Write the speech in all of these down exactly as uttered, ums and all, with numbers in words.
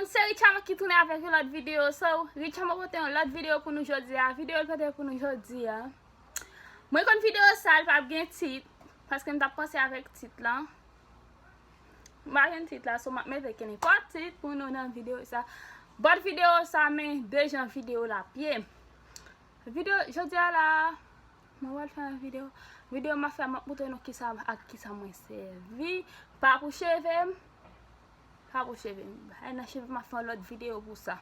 Se Richama ki tounen avèk yon lòt videyo. So, Richama pote yon lòt videyo pou nou jodi a. Videyo l pote pou nou jodi a. Mwen konn videyo sa, li p ap gen tit, paske m t ap panse avèk tit lan. M pa jwenn tit la, so m ap mete kenenpòt tit pou nou nan videyo sa. But videyo sa, men de jan videyo l ap ye. Videyo, jodi a la, mwen pral fè yon videyo. Videyo m ap fè, m ap montre nou kisa, ak kisa mwen sèvi. Pa pou cheve m. Pa pou cheve m. Ay, nan cheve m ap fè yon lòt videyo pou sa.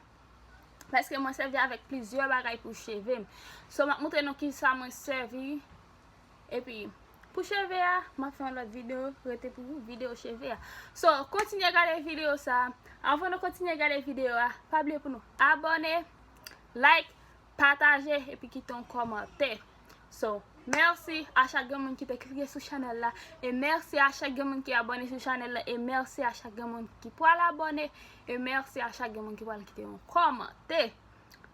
Paske mwen sèvi avèk plizyè bagay pou cheve m. So, m ap montre nou kisa mwen sèvi. Epi, pou cheve a, m ap fè yon lòt videyo, rete pou videyo cheve a. So, kontinye gade videyo sa. Anvan nou kontinye gade videyo a, pa bliye pou nou abòne, like, pataje, epi kite yon kòmantè. So, mèsi a chak grenn moun ki te klike sou chanèl la, e mèsi a chak grenn moun ki abòne sou chanèl la, e mèsi a chak grenn moun ki pral abòne, e mèsi a chak grenn moun ki pral kite yon kòmantè.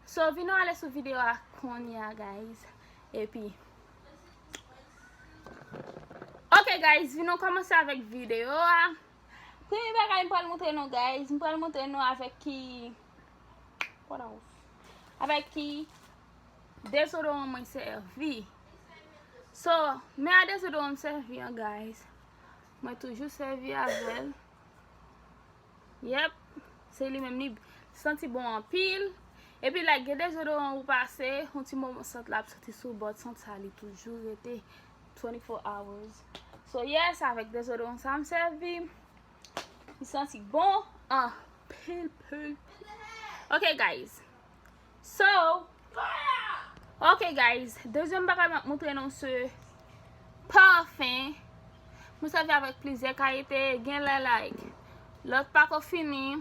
So, vin nou ale sou videyo a kounye a, guys. Epi, ok, guys, vin nou kòmanse avèk videyo a. Premye bagay m pral montre nou, guys, m pral montre nou avèk ki, what else? Avèk ki dezodoran mwen sèvi. So, men a dezodoran m sèvi an, guys. Mwen toujou sèvi avè l. Yep, se li menm, li santi bon anpil. Epi, like, gen dezodoran ou pase, yon ti moman sant la ap soti sou bòd, sant sa li toujou rete twenty-four hours. So, yes, avèk dezodoran sa m sèvi. Li santi bon anpil, pil, pil. Ok, guys. So, ok, guys. Dezyèm bagay m ap montre nou se pafen. Mwen sèvi avèk plizyè kalite. Gen lè, like, lòt pa ko fini.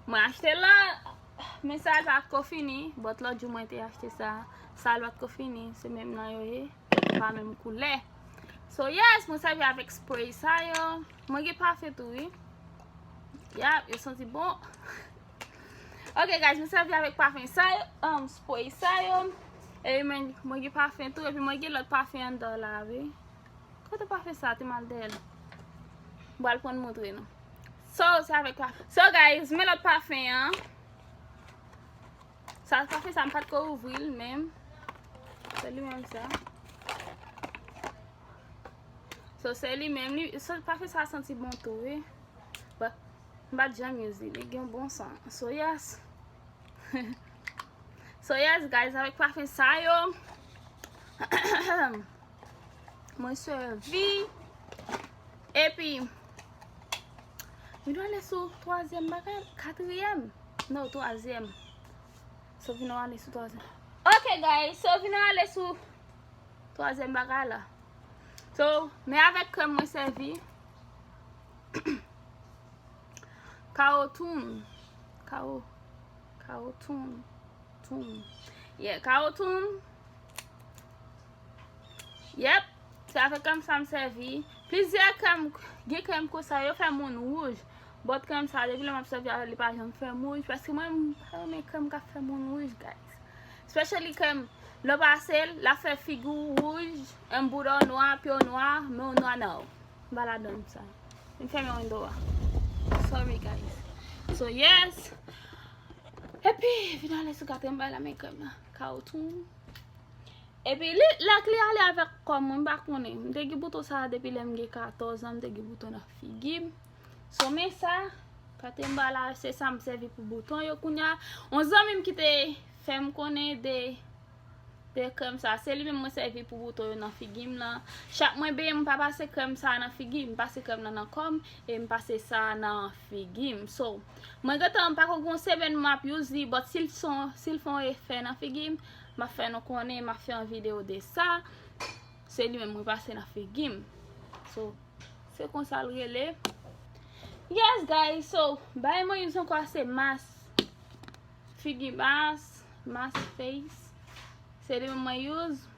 Mwen achte lòt, men sa l pa ko fini. But lòt jou mwen te achte sa. Sa l pa ko fini. Se menm nan yo ye. Pa menm koulè. So, yes, mwen sèvi avèk spray sa yo. Mwen gen pafen tou, wi. Yap, yo santi bon. Ok, guys, mwen sèvi avèk pafen sa yo, um, spray sa yo. E mwen, mwen gen pafen tou, epi mwen gen lòt pafen anndan la, wi. Kote pafen sa, te mal dèyè l. Mwen pral pran montre nou. So, se avèk pafen. So, guys, men lòt pafen an. Sa, pafen sa, m pa t ko ouvri l menm. Se li menm sa. So, se li menm. Li, so, pafen sa santi bon tou, wi. But, m pa t janm use li. Li gen bon san. So, yes. So, yes, guys, avèk pafen sa yo, mwen sèvi. Epi, vin nou ale sou twazyèm bagay, katriyèm. Non, twazyèm. So, vin nou ale sou twazyèm. Ok, guys, so, vin nou ale sou twazyèm bagay la. So, men avèk krèm mwen sèvi. Kawo toun. Kawo. Kawo toun. Toun. Yeah, kawo toun. Yep. Se avèk krèm sa m sèvi. Plizyè krèm, gen krèm konsa, yo fè moun wouj. But krèm sa, depi lè m ap sèvi avè l, li pa janm fè m wouj. Paske mwen, m pa renmen krèm k ap fè moun wouj, guys. Especially krèm, lè w pase l, l ap fè figi w wouj, bouda w nwa, pye w nwa, men w nwa nan w. M pa ladan sa. M fèmen windo a. Sorry, guys. So, yes. Epi, vin ale sou katriyèm bagay la, men krèm nan. Kawo toun. Epi, li, lè k li ale avèk kò m, mwen pa konnen. M te gen bouton sa a depi lè m gen katòz an, m te gen bouton nan figi m. So, men sa, katriyèm bagay la, se sa m sèvi pou bouton yo kounye a. Yon zanmi m ki te fè m konnen de, de krèm sa. Se li menm mwen sèvi pou bouton yo nan figi m lan. Chak mwen benyen, m pa pase krèm sa nan figi m. M pase krèm nan nan kò m e m pase sa nan figi m. So, mwen gentan, m pa ko gen yon semèn m ap use li, but si l son, si l fè yon efè nan figi m, m ap fè nou konnen, m ap fè yon videyo de sa. Se li menm mwen pase nan figi m. So, se konsa l rele. Yes, guys, so, bagay mwen use ankò se mas. Figi mas, mas face. Se li menm mwen use,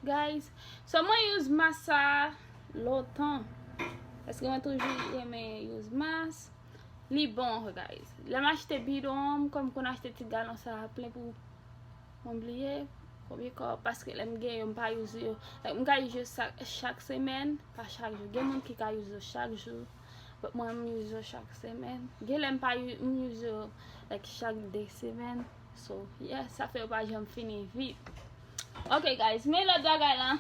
guys. So, mwen use mas sa lontan. Paske mwen toujou renmen use mas. Li bon, guys. Lè m achte bidon an, m kòm konn achte ti galon sa a plen pou mwen bliye konbyen kòb, paske lè m gen yo, m pa use yo. Like, m ka use yo sa, chak semèn, pa chak jou. Gen moun ki ka use yo chak jou. But mwen, m use yo chak semèn. Gen lè m pa u- m use yo, like, chak de semèn. So, yeah, sa fè yo pa janm fini vit. Ok, guys, men lòt bagay la.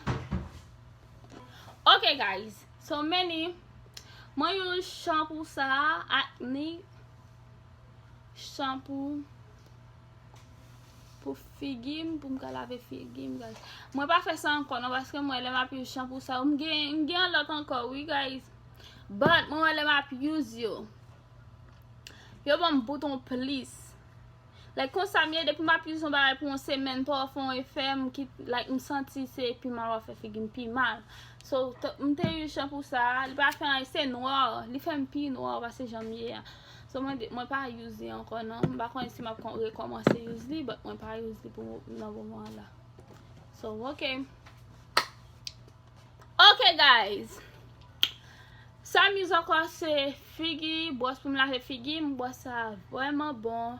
Ok, guys, so, men li, mwen use shampoo sa, Acne shampoo pou figi m, pou m ka lave figi m, guys. Mwen pa fè sa ankò non, paske mwen, lè m ap use shampoo sa, m gen, m gen yon lòt ankò, wi, guys. But mwen, lè m ap use yo, yo ban m bouton plis. Like, konsa m ye, depi m ap use yon bagay pou yon semèn, pa fè yon efè, m kit, like, m santi se pi mal w ap fè figi m pi mal. So, t- m te use shampoo sa, li pa fè anyen, se nwa, li fè m pi nwa pase jan m ye a. So, mwen, de- mwen pa use li ankò non. M pa konnen si m ap kon- rekòmanse use li, but mwen pa use li pou mo- nan moman an la. So, ok. Ok, guys. Sa m use ankò se figi, bwòs pou m lave figi m. Bwòs sa vrèman bon.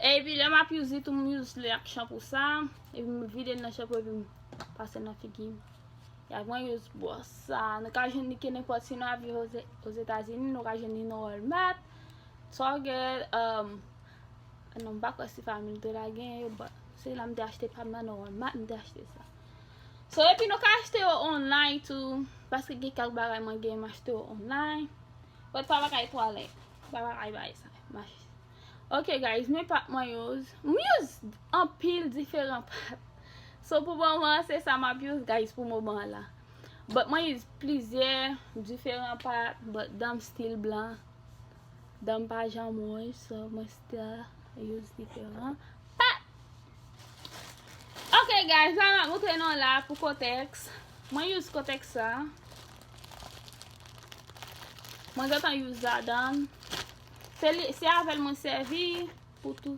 Epi lè m ap use li tou, m use li ak shampoo sa. Epi m vide l nan shampoo epi m pase l nan figi m. Ya, mwen use bwòs sa. Nou ka jwenn li kenenpòt, si nou ap viv Oze- Ozetazini, nou ka jwenn li nan Walmart, Target, um, non, m pa kwè si Family Dollar genyen yo, but se la m te achte pa m nan, nan Walmart m te achte sa. So, epi nou ka achte yo online tou, paske gen kèk bagay mwen gen, m achte yo online. But pa bagay twalèt, pa bagay bagay sa, m achte. Ok, guys, men pat mwen use. M use anpil diferan pat. So, pou moman an, se sa m ap use, guys, pou moman an la. But mwen use plizyè diferan pat, but dan m still blan. Dan m pa janm wonj, so mwen still use diferan pat. Ok, guys, la m ap montre nou la pou Kotex. Mwen use Kotex sa. Mwen gentan use ladan. Se li, se avè l mwen sèvi pou tout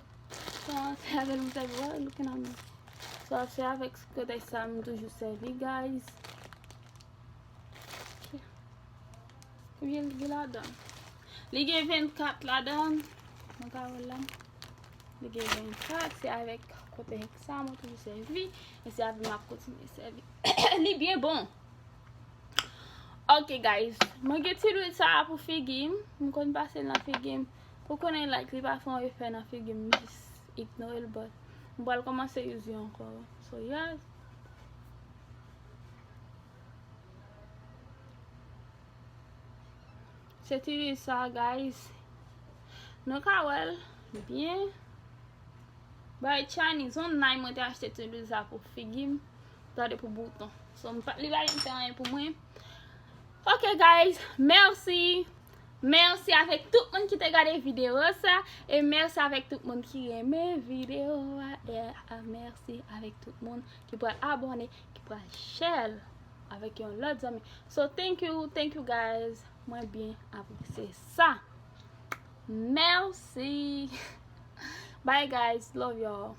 tan. Se avè l mwen sèvi. Why you looking at me? So, se avèk Kotex sa m toujou sèvi, guys. Konbyen li gen ladan? Li gen vennkat ladan. Mwen ka wè l la. Li gen vennkat. Se avèk Kotex sa mwen toujou sèvi. E se avè l m ap kontinye sèvi. Li byen bon. Ok, guys. Mwen gen ti lwil sa a pou figi m. M konn pase l nan figi m. Ou konnen, like, li pa fè yon efè nan figi m. M jis ignore l, but m pral kòmanse use li ankò. So, yes. Se ti lwil sa, guys. Nou ka wè l byen. By Chinese, yon nèg mwen te achte ti lwil sa pou figi m. Gade pou bouton. So, m pa, li pa gen fè anyen pou mwen. Ok, guys, mèsi. Mèsi avèk tout moun ki te gade videyo sa. E mèsi avèk tout moun ki renmen videyo a. E, a, mèsi avèk tout moun ki pral abòne, ki pral share avèk yon lòt zanmi. So, thank you, thank you, guys. Mwen byen apresye sa. Mèsi. Bye, guys. Love y'all.